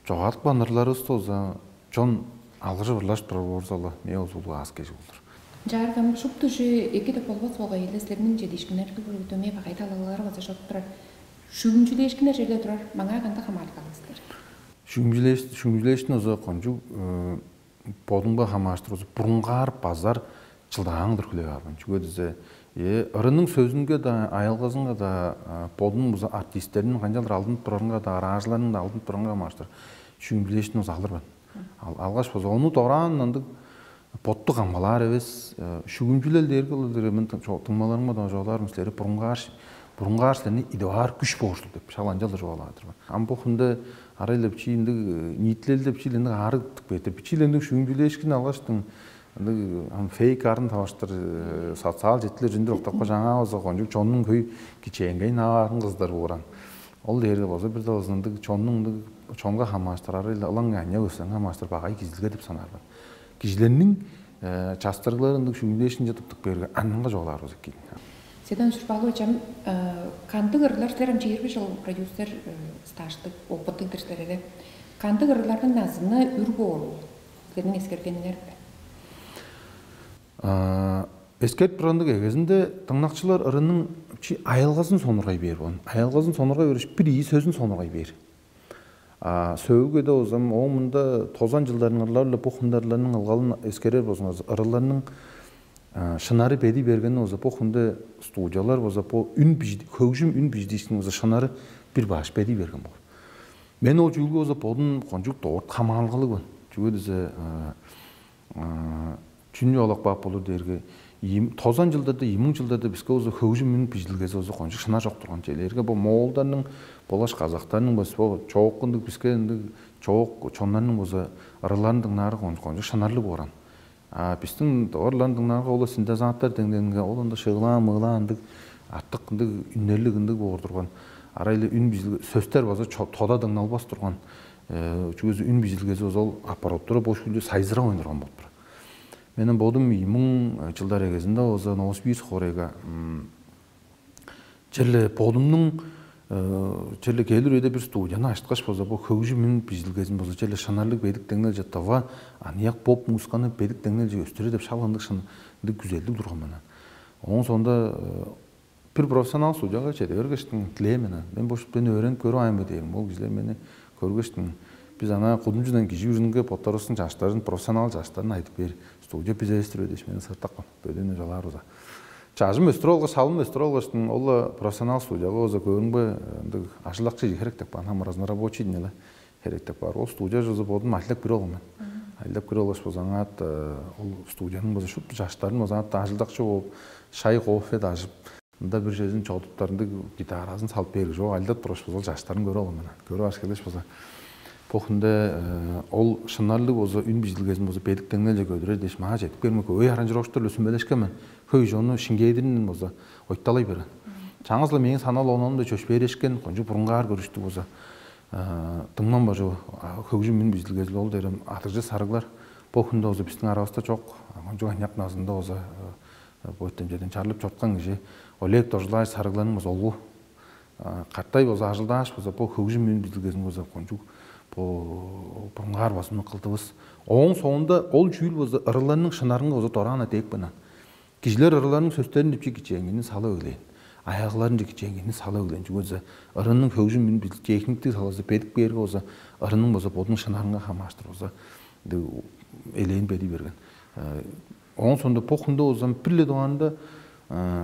Чогаадып каан ырларывысты болза чон алгыржып ырлажып турар боорза-ла, мээ болза улуг аас кежиг болур. Чааргам шупту чүве эки деп болбас болгай эле, силерниң чедиишкиннерге дөмей багай талалары база чоруп турар. Шүгүмчүлээшкиннер черде турар, маңаа кандыг хамаарылгалыг силер? Шүгүмчүлээш шүгүмчүлээшкин оза кончуг бодумга хамааштыр оза бурунгаар базар чылдааң-дыр хүлээп алган. Чүге дизе ырының сөзүнге да, аялгазынга да, бодунуң база артисттеринин канчалдыр алдынып турарынга да, араажыларының да алдынып турарынга хамааштыр шүгүмчүлээшкин оза алырбын. Ал алгаш база ону дораан ындыг ботту камгалаар эвес, шүгүмчүлел дээрге ол дээрге мен тыңмаларымга да чугаалаарым силерге бурунгаар бурунгаар силерни идиваар күш бооржул деп шак ынчалдыр чугаалаадыр. Ам бу хүнде арай-ла бичии ындыг ниитилелде бичии ындыг аарыг тып бээр, бичии ындыг шүгүмчүлээшкин алгаштың ындыг ам фейк арын таваштыр социал четкилер үндүр октапка жаңаа болза кончуг чоннуң хөй кичээнгейин аарган кыздар бууран. Ол дээрге болза бир да ындыг чоннуң ындыг чонга хамааштыр арай-ла ылаң аня өсең хамааштыр багай кизилге деп санаарбын. Кижилерниң частырыгларындыг шүгүнлээшинче туптук берге аннынга жоолаар болза экен. Седан Шурбалович, ам кандыг ырлар силер ам чыйырбы жыл продюсер стаждык, опыттыг-дыр силер эле. Кандыг ырлардын назыны үр боору силерниң эскергениңер? Эскерип тургандыг эгезинде дыңнакчылар ырының чи аялгазын сонургай бээр болган. Аялгазын сонургай бериш бир ийи сөзүн сонургай бээр. А сөөгү-даа узам ооң мында тозан чылдарыңар-ла бо хундаарларның ылгалын эскерер болзуңарза, ырыларның шынары бедий бергени болза, бо хунда студиялар болза, бо үн хөгжүм үн бижидиишкин болза шынары бир баш бедий берген болган. Мен ол чүүлгө болза бодум кончук дорт хамаалгалыг мен. Чүге дизе чүнү олак баап болур дээрге, тозан жылдарда, ийи муң жылдарда биске болза хөгжүм үн бижилгези болза кончук шынар чок турган. Челерге бо моолдарның болгаш казактарның бо чооккундуг биске ындыг чоок чоннарның болза ырыларын дыңнаары кончук шынарлыг бооран. А бистиң орларын дыңнаарга ол синтезатор деңденге ол ында шыылаан мыылаан ындыг артык ындыг үннерлиг ындыг боор турган. Арайлы үн бижил сөстер база тода дыңналбас турган. Чүгүзү үн бижилгези болза ол аппараттура бош күлдү сайзырап ойнурган болуп тур. Менин бодум ийи муң жылдар эгезинде болза Новосибирск хорайга черле бодумнуң черле келир өйде бир студияны ачыткаш болза бу хөгжүм үн бижилгезин болза черле шынарлыг бедик деңнелче тыва аныяк поп музыканы бедик деңнелче өстүрер деп шалгандык шын ындыг күзелдиг турган менен. Оон соонда бир профессионал студияга чеде бергештиң дилээ менен мен бо шупту өөренип көрүп аайын бе дээрим. Ол кижилер мени көргештиң биз ана кудумчудан кижи үрүнге боттарыбыздың жаштарын, профессионал жаштарын айтып бээр. Студия биз эвестир бе дээш мени сыртаккан. Бөдүн жалаарбыза. Чажым өстүрүп алгаш, салым өстүрүп алгаштың ол профессионал студияга болза көрүңбе ындыг ажылакчы херек деп каан хамыразын рабочий дин эле херек деп каар. Ол студия жозу бодум айлап кирип алган мен. Айлап кирип алгаш болза аңаат ол студияның болза шупту жаштарын болза аңаат ажылдакчы болуп шай кофе дажып ында бир чөзүн чогдуптарындыг гитаразын салып бээрги жок айлап тургаш болза ол жаштарын көрүп алган мен. Көрүп аш келгеш болза бу хүнде ол шынарлыг болза үн бижилгезин болза бедик деңнелче көдүрер дээш маа жетип бермек өй аранчыроочтур сүмелешкен мен. Хөй жону шиңгээдиринден болза ойталай берген. Чаңгыс-ла мээң санал онунда чөпшээрешкен кончуг бурунгаар көрүштүг болза дыңман бажы хөгжүм үн бижилгезил ол дээрем адыгжы сарыглар бо хүнде болза биздин арабызда жок. Кончуг аныяк назында болза бо өттемчеден чарлып чорткан кижи Олег Доржулаевич сарыгларның болза олгу каттай болза ажылдааш болза бо хөгжүм үн бижилгезин болза кончуг бо бурунгаар базымны кылдывыс. Ооң соонда ол чүүл болза ырыларның шынарынга болза дораан деек банан. Кижилер ырыларның сөстерин дипчи кичээнгени сала өглээн. Аягыларын кичээнгени сала өглээн. Чүге болза ырының хөгжүм техниктиг салазы бедик бээрге болза ырының болза бодун шынарынга хамааштыр болза элээн беди берген. Оон сондо бу хүндө болзам бир-ле дугаарында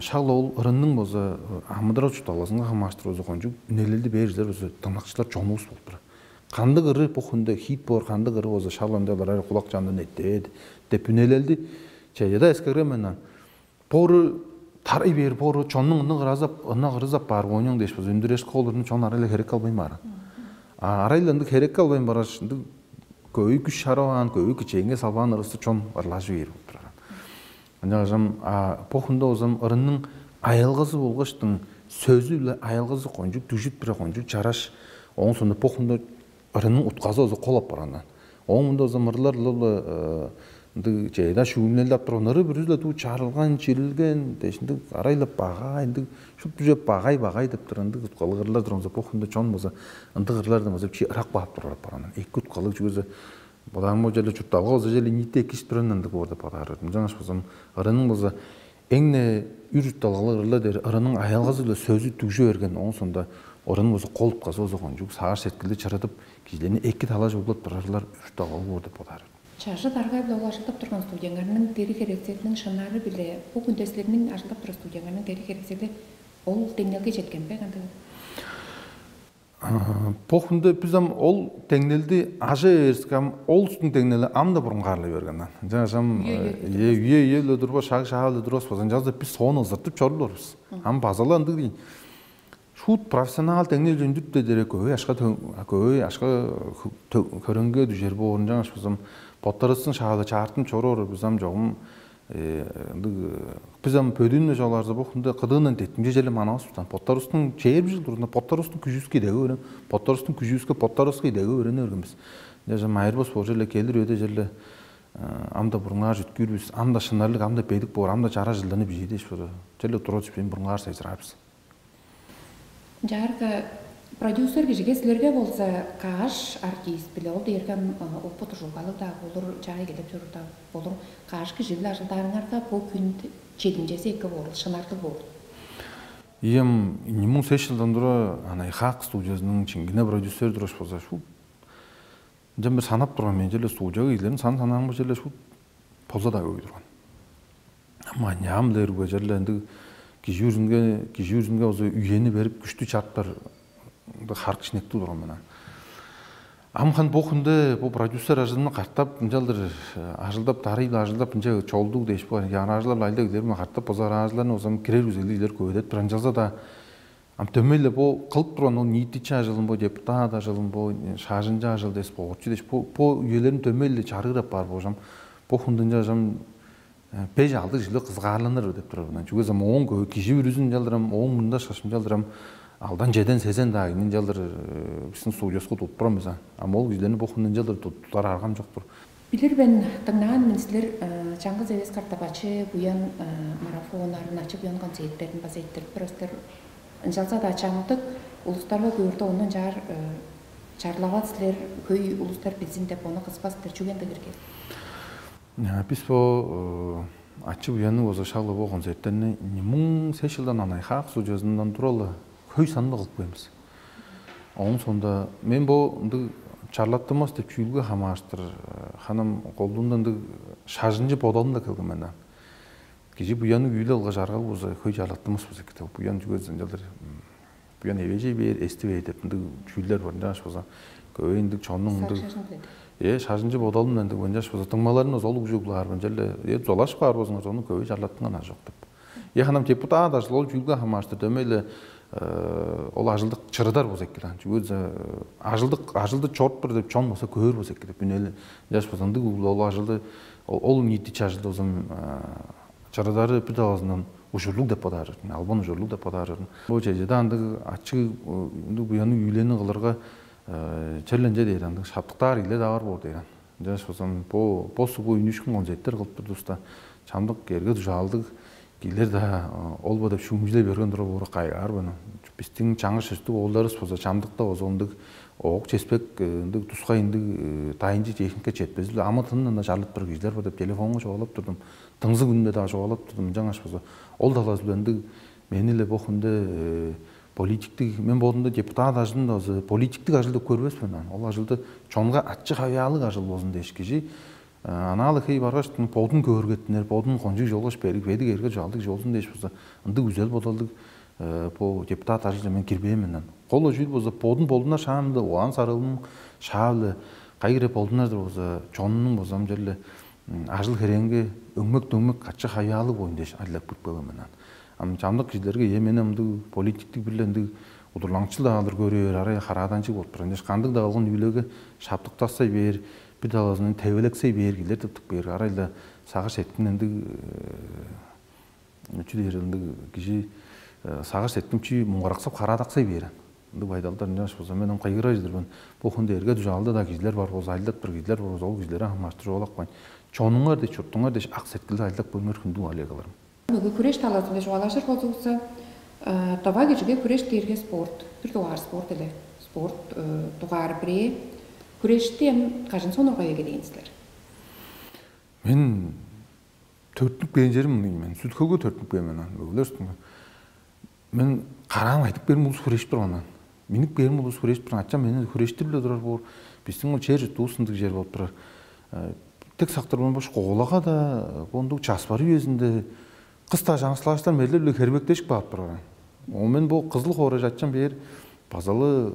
шак ол ырынның болза амыдырал чуртталгазынга хамааштыр болза кончуг үнелелди бээр жилер болза дыңнакчылар чонувус болуп турар. Кандыг ыры бу хүндө хит боор, кандыг ыры болза шак ындайлар кулак чандан эттээди деп үнелелди чеже-да эскерген мен. Бо ыры тарай бээр, бо ыры чоннуң ынныг ыразап, ыннак ырызап баар оончуң дээш болза үндүреш кол ырыны чон арай-ла херекке албайн баар. А арай-ла ындыг херекке албайн баргаш, ындыг көй күш шараваан, көй кичээнге салбаан ырысты чон ырлажы бээр болуп турар. Ынчангаш ам бо хүндө болзам ырының аялгазы болгаштың сөзү-биле аялгазы кончуг дүжүт бир кончуг чараш. Оон соонда бо хүндө ырының утказы болза кол апаргандан. Оон мында болза мырлар ылап ындыг чейда шүүнелдеп турган ыры бүрүзүле дуу чарылган, чирилген, дээш ындыг арай-ла багай, ындыг шупту чөп багай багай деп тур ындыг уткалыг ырлар турганза бо хүндө чон болза ындыг ырлардан болза чи ырак баап турар апаргандан. Эки уткалыг чүгезе Бодаарым ол черле чуртталга болза черле ниити экиш туран ындыг боор деп бодаар. Ынчангаш болзам ырының болза эң-не үр чуртталгалыг ырыла дээр ырының аялгазы-биле сөзү дүгжү берген, оон соонда ырының болза кол утказы болза кончуг сагыш сеткилди чырыдып, кижилерни эки талаш углап турарлар үр чуртталгалыг боор деп бодаар. Чажы даргай-биле ол ажылдап турган студияңарның дери херекселиниң шынары-биле бу хүнде силерниң ажылдап турар студияңарның дери херексели ол деңнелге четкен бе кандыг? Бо хүнде биз ам ол деңнелди ажа берске, ам ол устуң деңнели ам да бурунгаарлай берген. Ынчангаш ам Үе-үе-ле э, турбас. Үе-үе-ле турбас, шаг-шаап-ле турбас болза, ынчалза биз соон ызыртып чорулур бис. Ам база-ла ындыг дейн. Шуут профессионал деңнел үндүрүп дедере көбөй ашка көбөй ашка хөреңге дүжер боор, ынчангаш бизам боттарыстың шаалы чаартым чоруур бизам чогум ындыг бизам бөдүүнү чоолаарза бо хүнде кыдыындан деттимче желе манавыс бутан боттарыстың чээрби жыл турунда боттарыстың күжүскү идеге өрен боттарыстың күжүскү боттарыска идеге өрени өргенбиз. Даже майырбас боор желе келир өйде желе ам да бурунгаар жүткүүрбүз, ам да шынарлыг, ам да бедик боор, ам да чара жылданы бижии дээш боор. Черле тура түспейн бурунгаар сайзыраарбыз. Ынчаарга продюсер кижиге силерге болза каш артист биле ол дээрге ам опыт ужулгалыг-даа болур, чаа эгелеп чоруур-даа болур, каш кижи-биле ажылдаарыңарга бу хүн чедимчези эки боор, шынарлыг боор. Ийем, ийи муң сес жылдан тура анай хаак студиясының чиңгине продюсер тураш болза шу ынчан бир санап турган мен черле студияга кижилерин сан санаамга черле шу болза-даа көй турган. Ам аняам-биле эргүве черле ындыг кижи бүрүзүнге кижи бүрүзүнге болза үени берип күштү чартпар ындыг харык шинектиг турган мен ам. Ам хан бо хүнде бо продюсер ажылымны картап ынчалдыр ажылдап дарый-ла ажылдап ынча чолдуг дээш бо яаражылар айда килер мен картап база араажыларны болзам кирер күзели илер көбедет бир ынчалза-даа ам дөмей-ле бо кылып турган ол ниитичи ажылын бо депутат ажылын бо шажынчы ажыл дээш бо орчу дээш бо бо үелерин дөмей-ле чарыырап баар болчам. Бо хүндүнче ажам беш алды жиле кызгаарланыр деп турар. Чүге дезем ооң көбү кижи бүрүзүн ынчалдыр ам ооң мурнунда шашым ынчалдыр ам алдан чеден сезен даа кижини ынчалдыр биздин студияска тутуп турам бис. Ам ол кижилерни бо хүндү ынчалдыр тутар аргам чоктур. Билир мен, дыңнаан мен силер чаңгыс эвес картабачы, буян марафоннарын, ачы буян концерттерин база эрттирип турар силер. Ынчалза-даа чамдык улустарга көөрде ону ынчаар чарлавас силер, хөй улустар билзин деп ону кыспас силер. Чүге ындыг иргел? Бис бо ачы буянныг болза шагла бо концерттерни муң сес жылдан анай хаак сужазындан туралы хөй санында кылып коюмбуз. Оон соонда мен бо ындыг чарлаттырмас деп чүүлгө хамааштыр ханам колдуунда ындыг шажынчы бодалым да келген мен. Кижи буянныг үүлү алгаш аргал болза хөй чарлаттырмас болза эки деп. Буян чүгезин ынчалдыр буян эвежей бээр, эсти бээр деп ындыг чүүлдер бар. Ынчангаш болза көбөй ындыг чоннуң ындыг э шажынчы бодалым ындыг ынчангаш болза дыңмаларын ол угжуглаар ынчале э дузалашып каар болзуңар ону көбөй чарлаттынган ар жок деп. Э ханам депутат ажыл ол чүүлгө хамааштыр дөмей-ле ол ажылдык чырыдар болза эки даан. Чүге дээзе ажылдык ажылды чоруптур деп чон болза көөр болза эки деп үнели ынчангаш болза ындыг ол ажылды ол ниити чажылды болзам чырыдары бир талазындан ужурлуг деп бодаар чордум, албан ужурлуг деп бодаар чордум. Бо чеже-даа ындыг ачы ындыг буянныг үүлени кылырга челленже дээр ындыг шаптыктаар кижилер-даа бар боор дээр. Ынчангаш болзам бо бо сугу үнүшкүн концерттер кылып турдувуста чамдык эрге дужаалдыг кижилер-даа ол бо деп шүүмчүлей берген тура боору кайгаар баны. Биздин чаңгыс чөстүг оолдарыбыз болза чамдыкта болза ындыг оок чеспек ындыг тускай ындыг дайынчы техника четпезил амы тынын ында чарлып тур кижилер бар деп телефонго чугаалап турдум. Дыңзыг үнүнде-даа чугаалап турдум. Ынчангаш болза ол талазы-биле ындыг мени-ле бо хүнде политиктиг мен бодумда депутат ажылын да база политиктик ажыл деп көрбес мен аны. Ол ажылды чонга ачы хавыяалыг ажыл болзун дээш кижи анаалы хей баргаш бодун көөргеттинер, бодун кончуг чолгаш берип, бедик эрге чугаалдыг чолзун дээш болза ындыг үзел бодалдыг бо депутат ажылче мен кирбээн мен аны. Кол чүүл болза бодун болдунар шаамда угаан сарыылын шаавле кайгыре болдунар-дыр болза чонунуң болза ам черле ажыл херээнге өңмек-дөңмек каччы хаяалыг боюн дээш ажылдап кирип келген мен аны. Ам чамдык кижилерге ээ мени ымдыг политиктик бир-ле ындыг удурлаңчыл-даа кылдыр көрүп бээр, арай харааданчыг болуп турар. Ындыш кандыг-даа кылган үүлеге шаптыктастай бээр, бир талазындан тебелексей бээр кижилер тыптып бээр. Арай-ла сагыш эткин ындыг чү дээр ындыг кижи сагыш эткин чи муңгараксап хараадаксай бээр. Ындыг байдалдар ынчангаш болза мен ам кыйгырар чыдыр мен. Бу хүндө эрге дужаалда-даа кижилер бар болза, ажылдап тур кижилер бар болза, ол кижилерге хамаарыштыр чугаалап кайн. Чонуңар дээш, чуртуңар дээш ак сеткилде ажылдап көрүңер хүндү алегаларым. Бүгү күреш талазында чугаалажыр болзувусса, дова кижиге күреш дээрге спорт. Бир дугаар спорт эле. Спорт дугаар бирээ. Хүрешти ам кажан сонургай эгелээн силер? Мен төрүттүнүп кээн черим мындыг мен. Сүт-Хөлге төрүттүнүп кээн мен. Мөгелер үстүнге. Мен караам айтып берим улус хүрешип турганнар. Миннип кээрим улус хүрешип турган. Ачам мени хүрештирип-ле турар боор. Бистиң ол чер чуртувус ындыг чер болуп турар. Э, Тек сактырбан бош школага да, бондуг час бар үезинде кыс-даа чаңгыс класстар мерлеп-ле хербектешип каап турар. Ол мен бо кызыл хоорай ачам бээр базалы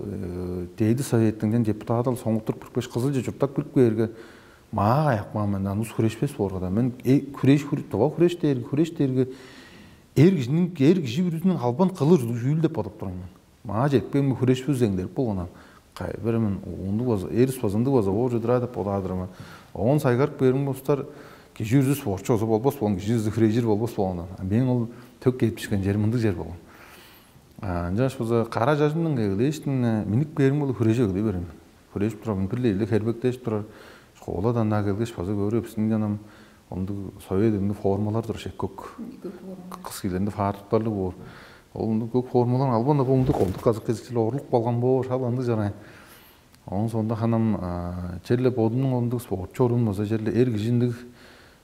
дээди советтиңден депутатал соңуттур бүрүкпеш кызылче чурттап кирип кээрге, маа каяк маан мен анус хүрешпес боорга да мен, хүреш, тыва хүреш дээрге, хүреш дээрге эр кижиниң, эр кижи бүрүзүнүң албан кылыр ужуул деп бодуп турам мен. Маа четпейн, хүреш бүзеңдерип болгонан кайбыр мен уундуг база эрис базындыг база боор чыдыраа деп бодаар-дыр мен. Оон сайгарып бериң болустар, кижи үрзүс боорчу болза болбос болгон, кижи үрзү хүрежир болбос болгондан. Мээң ол төк кетпишкен чери мындыг чер болгон. Ынчаш болза кара чажымның эглээштиң миннип кээриң болуп хүрежип эглей берем. Хүрежип турам, бир-ле хербектешип турар. Школадан ынаа келгеш база көөрү бистиң жанам ондуг совет формалар тур шек көк. Көк формалар. Кыс кийлеринде фартуктарлыг боор. Ол ондуг көк формалар албан да ондуг колдук казак кезикчилер орлук болган боор, шал андыг жарай. Оон соонда ханам черле бодунуң ондуг спорт чорун база черле эр кижиндиг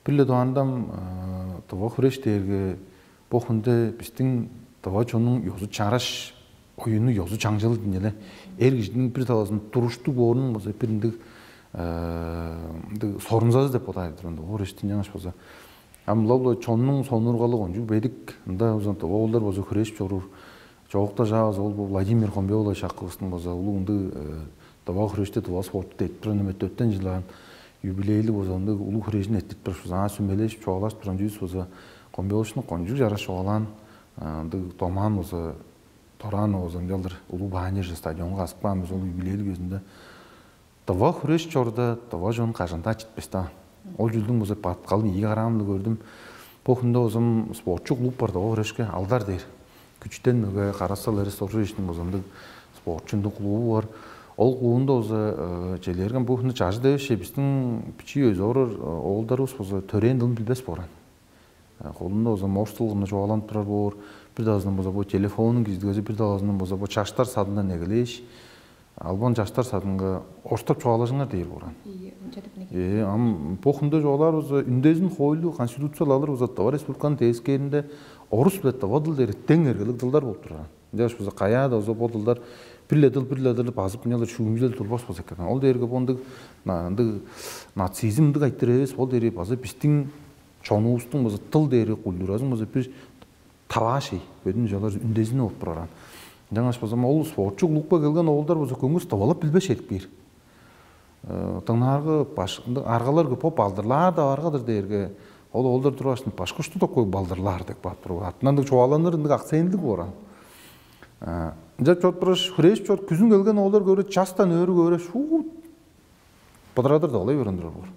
бир-ле дугаарындам тыва хүреш дээрге бо хүнде бистиң тыва чоннуң ёзу чараш оюну ёзу чаңчылы динеле эр кижиниң бир талазын туруштуг боорунуң база бир ындыг ындыг сорунзазы деп бодаар-дыр мен. Ол эштин жаңаш болза ам ылап-ла чоннуң сонургалы кончуг бедик ында узан оолдар болза хүрежип чоруур. Чоокта чаавыс ол бо Владимир Хомбеолович акывыстың болза улуг ындыг дыва хүреште дыва спорту этип турар эме төттен жылаан юбилейлиг болза ындыг улуг хүрежин эттирип турар. Аңаа сүмелешип чугаалашып турган чүүс болза Хомбеоловичтың кончуг чараш чугаалаан ындыг домаан болза дораан оозун чалдыр улуг бааннер же стадионга азып каан бис ол юбилейлиг өзүндө. Дыва хүреш чорда дыва чон кажан-даа читпес-даа. Ол чүүлдүң база баткалын ийи караам-ла көрдүм. Бо хүндө озум спортчу клуб бар дыва хүрешке алдар дээр. Күчтен мөге карасал эрес оржуриштин база ындыг спортчундуг клубу бар. Ол клубунда база челээрген бу хүндү чажы дээш бистиң бичии өзү орар оолдарыбыз база төрээн дылын билбес бооран. Холунда база морстулгунда чугааланып турар боор. Бир даазындан база бо телефонун киздигези бир даазындан база бо чаштар садындан эгелээш албан чаштар садынга орустап чугаалажыңар дээр бооран. Ие, ынча деп неге? Э, ам бо хүндө чугаалаар база үндезин хойлу конституциялы алыр база Тыва республиканын тээскээринде орус биле тыва дыл дери тең эргелиг дылдар болуп турар. Ынчаш база каяада база бо дылдар бир-ле дыл бир-ле дыл базып мынялар шүүмүзел турбас болза экен. Ол дээрге бу ындыг ындыг нацизм ындыг айтыр эвес, ол дери база биздин чонувустуң база тыл дээри культуразын база бир таваашый бөдүн жалар үндезин болуп тураран. Жаңаш база ол спортчу клубка келген оолдар база көңүс тавалап билбеш эрип кээр. Дыңнааргы баш аргалар көп балдырлаар да аргадыр дээрге ол оолдар тургаш башкы ушту такой балдырлаар деп баап туруп атынан чугааланыр ындыг акценттиг бооран. Ынчап чоруп тургаш хүрээш чорт күзүн келген оолдар көөрө частан өөрү көөрө шуут быдырадыр да олай көрүндүрөр боор.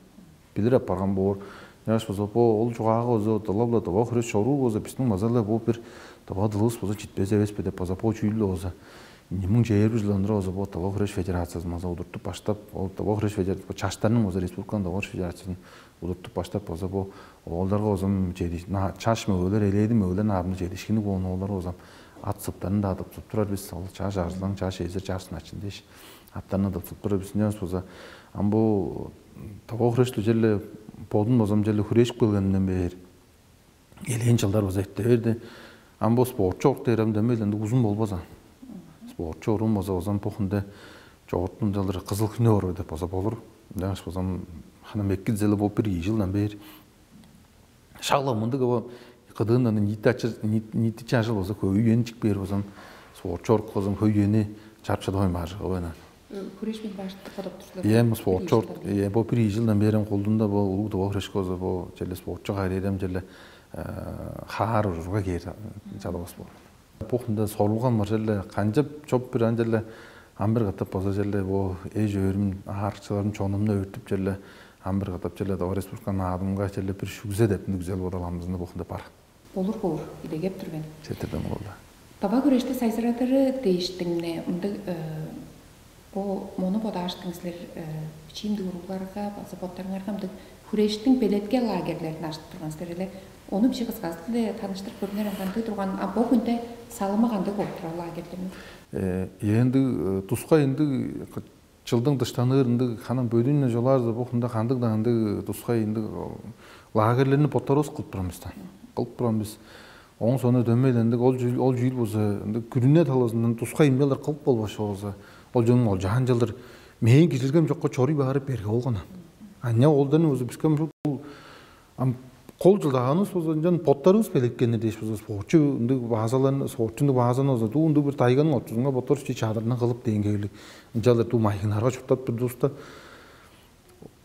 Билир апарган боор. Чаш болза бо ол чугаага болза дылап-ла дыва хүреш чоруур болза биздин база-ла бу бир дыва дылыбыс болза читпес эвеспи деп база бо чүүлдү болза миң чээрби жылдандыр болза бо дыва хүреш федерациясын база удуртуп баштап, ол дыва хүреш федерациясы чаштарның болза республиканын дыва хүреш федерациясын удуртуп баштап база бу оолдарга болза чаш мөгөлер элээди мөгөлер наарында жетишкини болгон оолдар болза ат сыптарын да адып туруп турар бис. Ол чаш арзылаң, чаш эзир, чаш сыначын дээш аттарны да тудуп турар бис. Ынчан болза ам бу тыва хүреш-ле черле бодун базам черле хүрээшип келгенинден бээр элээн чылдар база эрте берди. Ам бу спортчу орук дээр ам демей эле узун болбаза. Спортчу оруун база базам бу хүнде чогуртун чалдыр кызыл хүнү бар деп база болур. Ынчангаш базам хана мекки зеле болуп бир ийи жылдан бээр Шак-ла мындыг кыдыындан ниити ачы ниити чажыл болза хөй үен чик бээр болзам, спортчу орук болзам хөй үени чарып чадавайн баар жыгы байна. Хүреш мен баштык кодоп турсулар. Эм спортчу орук, э, бо бир ийи жылдан бери колдунда бо улуг дова хүреш болза бо челе спортчу кайрыйрам челе хаар ужурга кээр чадавас боор. Бухунда сорулган бар челе канчап чоп бир анчале ам бир катап болза челе бо эш өөрүм аарыкчыларым чонумну өөртүп челе ам бир катап челе дова республика наадымга челе бир шүгзе деп ындыг үзел бодал амызында бухунда бар. Болур болур, идегеп турген. Четирден болду. Дава күрешти сайзырадыры дээштиңне ындыг бо мону бодааштың силер бичиимдик уругларга база боттарыңарга ындыг хүрээштиң белетке лагерлерин ачып турган силер эле. Ону бичи кыскаастыле таныштырып көрүңер кандыг турган, а бо хүнде салымы кандыг болуп турар лагерлерин? Э, ындыг тускай ындыг Чылдың дыштаныр ындыг ханам бөдүүн чолаарда бо хында кандыг-даа ындыг тускай ындыг лагерлерни боттарывыс кылып турган бис да. Кылып турган бис. Оң сону дөмейлендик ол жүүл ол жүүл болза ындыг күрүне талазындан тускай эмнелер кылып болбаш болза ол жөн ол жаан жылдыр мээң кижилгем жокко чоруй баарып берге болган. Аня олдан болза биске ушул ам кол жылдаганыбыз болза ынчан боттарыбыз белеккеннер дээш болза спортчу ындыг базаларын спортчу ындыг базаны болза дуу ындыг бир тайганың ортузунга боттар чи чадырына кылып дээн келик ынчалдыр дуу майгыннарга чурттап турдувуста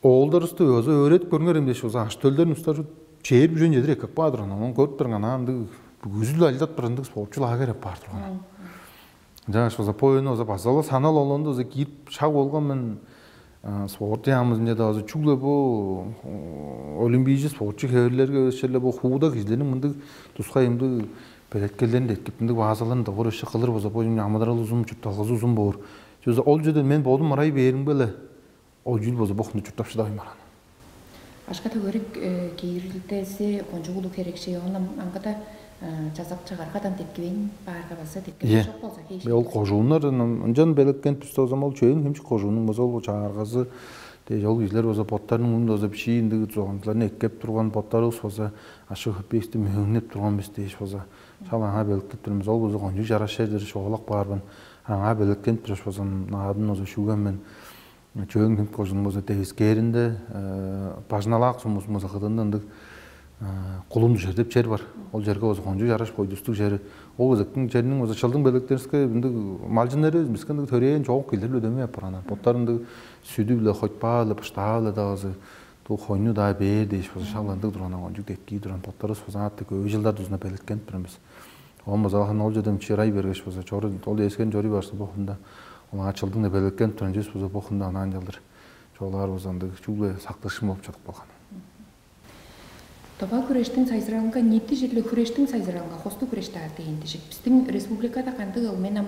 оолдарывысты өзү өөредип көрүңер эмдеш болза аш төлдерин устар чээр бүжен чедир эккеп каар турган ону көрүп турган ана ындыг үзүл айлдап турар ындыг спортчу лагерь апаар турган. Жаш болза пояны болза базалы санал олонду болза киип шаг болган мен спорт яамызынча да болза чүгле бу олимпийчи спортчу хеверлерге өсчерле бу хууда кижилерниң мындыг тускай ымдыг белеткелдерин деткип мындыг базаларын дыгыр өсче кылыр болза бу амыдырал узун чуртталгазы узун боор. Чүзү ол жерден мен бодум ырай бээримге эле ол чүүл болза бохунда чурттап шыдавайн барган. Ашка төгерик киирилдези кончуг улуг херекче оон ам аңгыда жазак чыгаргадан деткивейн баарга база деткип Ийе. Чок болза хей. Ол кожууннар ынчан белеткенип турса болза ол чөөн хемчик кожуунуң болза ол чагыргазы дээш ол кижилер болза боттарының муң болза бичии ындыг зогунчуларын эккеп турган боттарыбыз болза ашы хөппеевисти мөңнеп турган бис дээш болза шал аңаа белеткеп турмыз ол болза кончуг жараш чердер чугаалап каарбын аңаа белеткенип тураш болза наадын болза шүүген мен Чөөн хинт кожунун болза девискээринде бажыналаак сумузун болза кыдыында ындыг кулун дүжер деп чер бар. Ол черге болза кончуг жараш бойдустуг чери. Ол кезектиң черниң болза чылдың белектериске ындыг малчыннары биске ындыг төрээн чогук килдер биле дөмей апарган. Боттар ындыг сүдү биле, хойтпаа биле, быштаа биле дагызы ту хойну даа бээр дээш болза шал ындыг турган кончуг деткии турган. Боттарыбыз болза аатты көп жылдар дузуна белеткенип турган бис. Оон база ол чеден чырай бергеш база чору ол эскен чорий барсын бохунда ол аңаа чылдың да белеткенип турган чүс база бохунда анаан чалдыр чоолаар база ындыг чүгле сактышым болуп чадып калган. Тоба күрештиң сайзыралынга нийти жерле күрештиң сайзыралынга хосту күреш даар дээн дижик. Биздин республикада кандыг ыл мен ам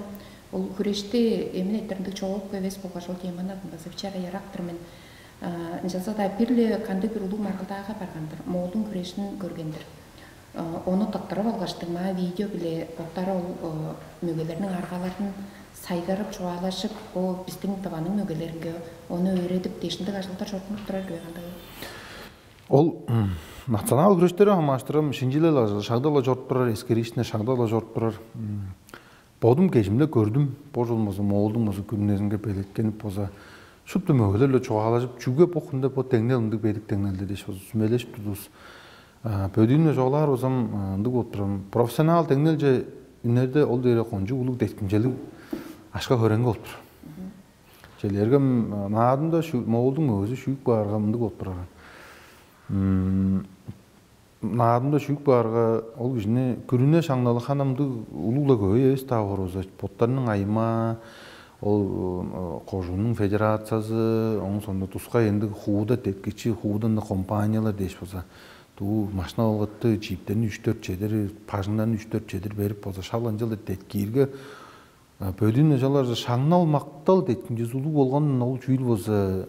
ол күрешти эмин эттериндиг чогулуп эвес болгаш ол теманы база бичара ярактыр мен. Ынчалза-даа бир-ле кандыг бир улуг маргылдаага барган-дыр, моолдуң күрешин көрген-дир. Ону тыттырып алгаштыг маа видео-биле боттары ол мөгелерниң аргаларын сайгарып чугаалашып, бо биздиң дываның мөгелеринге ону өөредип, дешиндиг ажылдар чорудунуп турар үе кандай? Ол национал күрөштери хамааштырам шинчилел ажыл шагдала чоруп турар, эскеришине шагдала чоруп турар. Бодум кежимде көрдүм, бо жол болза, моолдуң болза күрүнезинге белеткенип болза, шупту мөгелер-ле чугаалажып, чүге бо хүнде бо деңнел ындыг бедик деңнелди дээш болза, сүмелешип турдувус. Бөдүүнү чоглаар болзам, ындыг болуп турам. Профессионал деңнелче үнерде ол дээре кончуг улуг деткимчелиг ашка хөреңге болуп тур. Челергем наадымда моолдуң мөгөзү шүүп каарга мындыг болуп турар. Наадымда шүүп каарга ол кижини күрүне шаңналы ханамдыг улугла көй эвес-даа боорувуза, боттарының аймаа, ол кожуунуң федерациясы, оң соонда тускай ындыг хууда деткичи, хууда ындыг компаниялар дээш болза, дуу машина алгытты, чииптерни үч-дөрт чедир, бажыңнарны үч-дөрт чедир берип болза, шал ынчалдыр деткиирге бөдүүн ынчалар шаңнал мактал деткинчизи улуг болган ол чүүл болза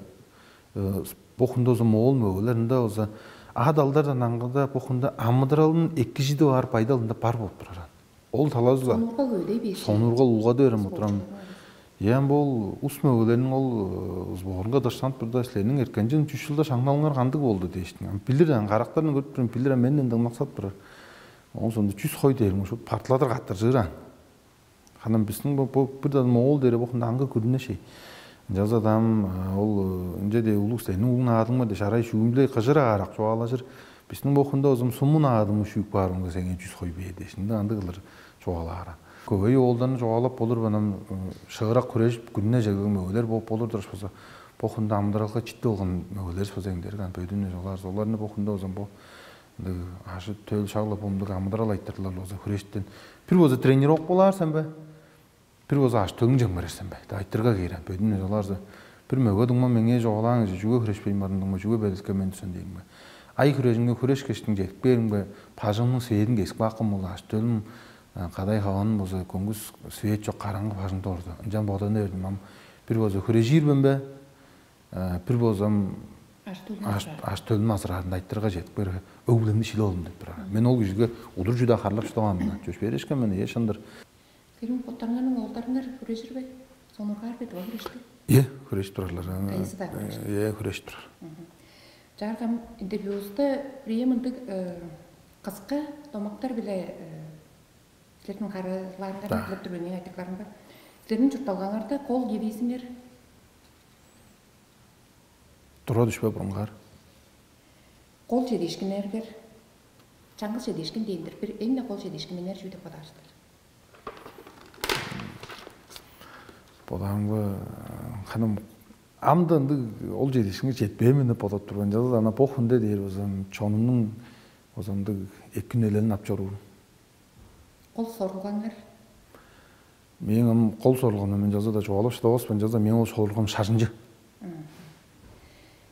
бо хүнде болза моол мөгелер ында болза ад алдардан аңгыда бо хүнде амыдыралын экижиди баар байдал ында бар болуп турар. Ол талазы сонурга көдей бээр. Сонурга улгады берем отурам. Ян бол ус мөгелерниң ол сборунга дыштанып турда силерниң эркенчен чүс жылда шаңналыңар кандыг болду дээштиң. Билир ан карактарын көрүп турам, билир ан менден дыңнаксап турар. Оон соонда чүс хой дээрим ушул партладыр каттыржыыр ан. Ханам бистиң бо бо бир да моол дере бо хунда аңгы күрүне шей. Ынчалза-даа ол ынча де улуг сени улуг наадыңма деш арай шүүмлей кыжыр аарак чугаалажыр. Бистиң бо хунда озум сумун аадымы шүүп каарымга сеңээ чүс хой бээр деш. Ында андыгылыр чугаалаара. Көбөй оолдарны чугаалап болур банам шыырак хүрежип күнүне жегилген мөгелер болуп болур тураш болза бо хунда амыдыралга читти болган мөгелерис болза эңдерик ан бөдүнү чугаалаар. Оларны бо хунда озум бо ындыг ажы төл шагла бо ындыг амыдырал айтырлар болза хүрээштен бир болза тренировкалаар сен бе? Бир болза аш төлүң чемгерер сен бе? Айтырга киирен бөдүн оларза бир мөге дуңма меңээ жогалаан кижи чүге хүрешпейн барын дуңма чүге белискке мен сен дейм бе? Ай хүрежиңге хүреш кештиң жетип кээримге бажыңның сээдин кесип каапкан болду аш төлүм кадай хаванын болза көңгүс свет чок караңгы бажыңда орду. Ынчан боданы бердим ам бир болза хүрежир мен бе? Бир болзам аш төлүм азыраарында айтырга жетип кээрге өг билемни шилип алдым деп турар. Мен ол кижиге удур чүдө харлап шыдаваан мына чөш беришкен мен ие шындыр. Силерниң боттарыңарның оолдарыңар хүрежир бе? Онургаар бе, дыва хүрешти? Е, хүреш турарлар. Кайсы да хүреш? Е, хүреш турар. Чааргам интервьюста приемындык кыска домактар биле силердин караалаарыңар билип тур мен айтыкларымга. Силердин чуртталгаңарда кол кевиисиңер? Тура дүшпе бурунгаар. Кол чедишкиннергер, чаңгыс чедишкин дейиндир. Бир эң кол чедишкиннер чүү деп бодаар силер? Бодаарымга, ханым, ам-да ындыг ол чедишкинге жетпээн мен деп бодоп турган. Чалгы ана бо хүнде дээр болзам, чонумнуң озандыг эки үнелелин ап чоруур. Кол сорулгаңар? Мээң ам кол сорулгам мен чалза-даа чугаалап шыдавас мен, чалза мээң ол сорулгам шажынчы.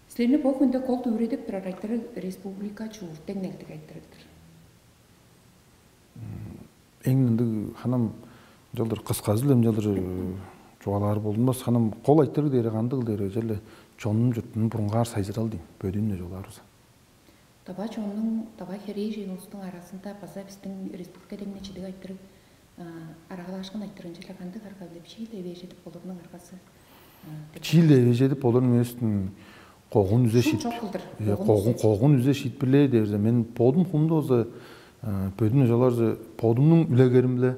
Силерни бо хүнде кол дүвүредип турар айтырыг республика чууртең нелдиг айтырыгдыр. Эң ындыг ханам ынчалдыр кысказы-биле ынчалдыр чугаалаар болдунмас. Ханам кол айтырыг дээри кандыгыл дээри черле чоннуң чуртунун бурунгаар сайзырал дейм. Бөдүүн-не чугаалаарывыс. Дава чоннуң, дава херээжен улустуң аразында база биздин республика деңне чидиг айтырыг, арагалаашкын айтырынче кандыг арга билеп чииле эвээжедип болурунуң аргасы? Чииле эвээжедип болурун өстүн когун үзе шиит. Чок кылдыр. Когун үзе шиитпирлээ дээрзе мен бодум хумду болза бөдүн ыжаларже бодумнуң үлегерим-биле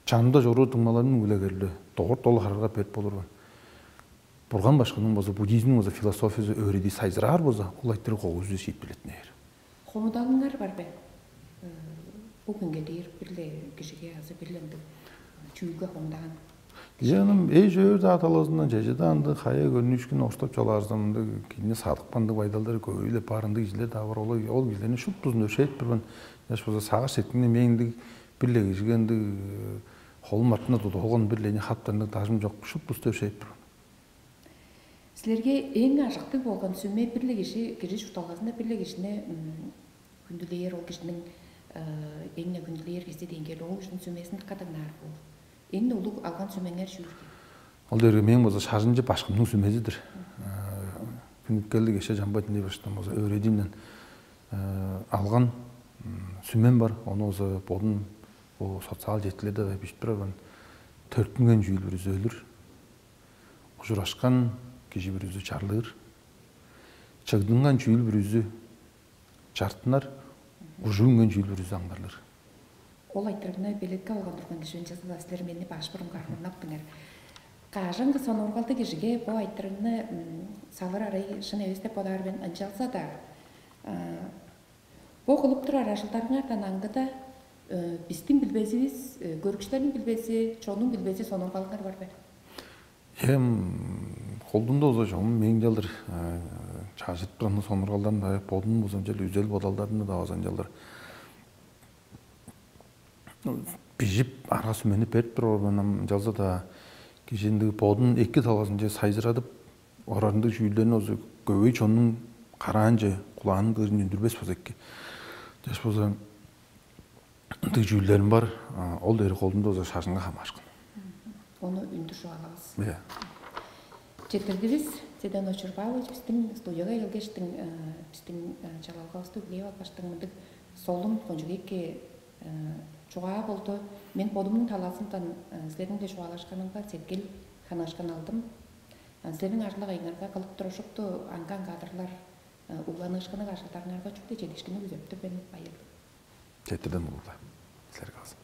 чанымда чоруур дуңмаларымның үлегерле догурт ол харарга берип болурбан. Бурган башкының болза буддизмниң болза философиясы өөреди сайзыраар болза, ол айтырыг кого үзе шиитпилетинээр. Хомудалыңар бар бе? Бу күнге дээр бир-ле кижиге азы бир-ле ындыг чүүлгө хомудаган. Жаным эш өөр даа талазындан чеже да ынды хая көрнүшкүн оштоп чалаарзам ынды кийине садыкпандыг байдалдар көбүйле бар ындыг кижилер даа бар. Ол ол кижилерни шуптузун өршээт турган. Яш болза сагыш сеткине мээңдиг бир-ле кижиге ындыг холум артында тудуп алган бир-ле хаптарындыг дажым жок шуптузу өршээт турган. Силерге эң ажыктыг болган сүме бир-ле кижи кижи чуртталгазында бир-ле кижини хүндүлээр, ол кижиниң эң-не хүндүлээр кижизи дээн кээрде ол кижиниң сүмезин кадыңнаар боор. Эң-не улуг алган сүмеңер чүү? Ол дээрге мээң болза шажынчы башкымның сүмезидир. Күнүткелдик эше жамбай диней баштан болза өөредиинден алган сүмем бар. Ону болза бодум бу социал жеткилерде да бижип турарбан. Төрүттүнген чүүл бүрүзү өлүр. Ужурашкан кижи бүрүзү чарлыыр. Чыгдынган чүүл бүрүзү чартынар, ужуунген чүүл бүрүзү аңнарлыр. Ол айтырыгны белетке алган турган кижи ынчалза-даа силер мени баш бурунга аргыннаптыңар. Кажан кыс сонуургалдыг кижиге бо айтырыгны салыр арай шын эвес деп бодаар мен. Ынчалза-даа бо кылып турар ажылдарыңардан аңгыда бистиң билбезивис, көрүкчүлерниң билбези, чоннуң билбези сонуургалыңар бар бе? Эм холдунда болза чогум мээң чалдыр чажырып турган сонургалдарым да бодум болза ынчалдыр үзел бодалдарымны да база ынчалдыр бижип арга сүмени берип туруп ам ынчалза-даа кижи ындыг бодун эки талазынче сайзырадып орарындыг чүүлдерин болза көбөй чоннуң караанче кулаанын кыырын үндүрбес болза эки. Деш болза ындыг чүүлдерим бар. Ол дери холдунда болза шажынга хамаашкын. Ону үндүр чугаалавыс. Иә. Четирдивис Цедан Очурбаевич биздин студияга келгештиң биздин чалалгавысты үлээп алгаштың мындык солун кончуг эки чугаа болду. Мен бодумнуң талаасындан силерниң биле чугаалашканыңга сеткил ханашкан алдым. Силерниң арлак айыңарга кылып тура шупту аңган кадрлар уланыышкыны ажылдарыңарга чүгле жетишкини күзөптүр мен. Байырлыг. Четирден улугла силерге азы.